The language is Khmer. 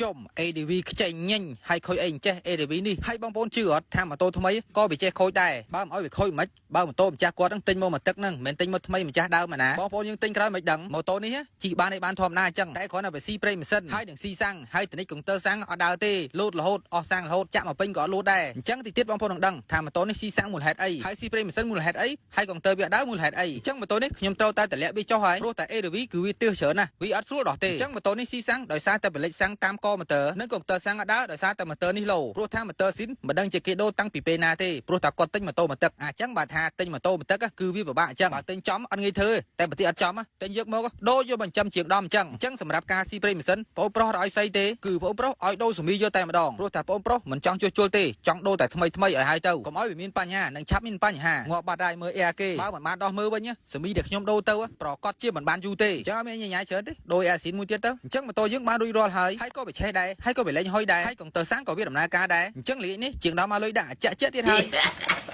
ជុំ ADV ខ្ចីញញហើយខូចអីអញ្ចេះ ADV នេះហើយបងប្អូនជឿអត់ថាម៉ូតូថ្មីក៏វាចេះខូចដែរបើមិនឲ្យវាខូចមិនបើម៉ូតូម្ចាស់គាត់នឹងទិញមកមួយទឹកហ្នឹងមិនមែនទិញមកថ្មីម្ចាស់ដើមណាបងប្អូនយើងទិញក្រោយមិនដឹងម៉ូតូនេះជិះបានឯបានធម្មតាអញ្ចឹងតែគ្រាន់តែវាស៊ីប្រេងម៉ាស៊ីនហើយនឹងស៊ីសាំងហើយតនិចកុងទ័រសាំងអត់ដើរទេលោតរហូតអស់សាំងរហូតចាក់មកពេញក៏អត់លោតដែរអញ្ចឹងទីទៀតបងប្អូននឹងដឹងថាម៉ូតូនេះស៊ីសាំងមូលហេតុអីហើយស៊ីប្រេងម៉ាស៊ីនមូលហេតុអីហើយកុងទ័រវាអត់ដើរមូលហេតុអីអញ្ចឹងម៉ូតូនេះខ្ញុំត្រូវតែតម្លាក់វាចុះហើយព្រោះតែ ADV គឺវាទើសច្រើនណាស់វាអត់ស្រួលដោះទេអញ្ចឹងម៉ូតូនេះស៊ីសាំងដោយសារតែបលិចសាំងតាមកម៉ូទ័រនិងកុងទ័រសាំងអត់ដើរដោយសារតែម៉ូទ័រនេះឡូព្រោះថាម៉ូទ័រស៊ីនមិនដឹងជាគេដូរតាំងពីពេលណាទេព្រោះតែគាត់ទិញម៉ូតូមកទឹកអញ្ចឹងបើថាទិញម៉ូតូមកទឹកគឺវាពិបាកអញ្ចឹងបើទិញចំអត់ងាយធ្វើតែបើទីអត់ចំទិញយកមកដូរយកបញ្ចាំជាងដំអញ្ចឹងអញ្ចឹងសម្រាប់ការស៊ីប្រេងម៉ាស៊ីនបងប្រុសឲ្យស្អីទេគឺបងប្រុសឲ្យដូរស៊ូមីយកតែម្ដងព្រោះតែបងប្រុសមិនចង់ជួសជុលទេចង់ដូរតែថ្មីថ្មីឲ្យហើយទៅកុំឲ្យវាមានបញ្ហានិងឆាប់មានបញ្ហាងាប់បាត់ហើយមើលអែគេបើមិនបានដោះមើលវិញស៊ូមីដែលខ្ញុំដូរទៅប្រកាសជាមិនបានយូរទេអញ្ចឹងអត់មានញញ៉ៃច្រើនទេដូរអែស៊ីនមួយទៀតទៅអញ្ចឹងម៉ូតូយើងបានរួចរាល់ហើយហើយក៏វាឆេះដែរហើយក៏វាលេងហុយដែរហើយកុងទ័រសាំងក៏វាដំណើរការដែរអញ្ចឹងលីនេះជាងដល់មកលុយដាក់ចាក់ជាក់ទៀតហើយ។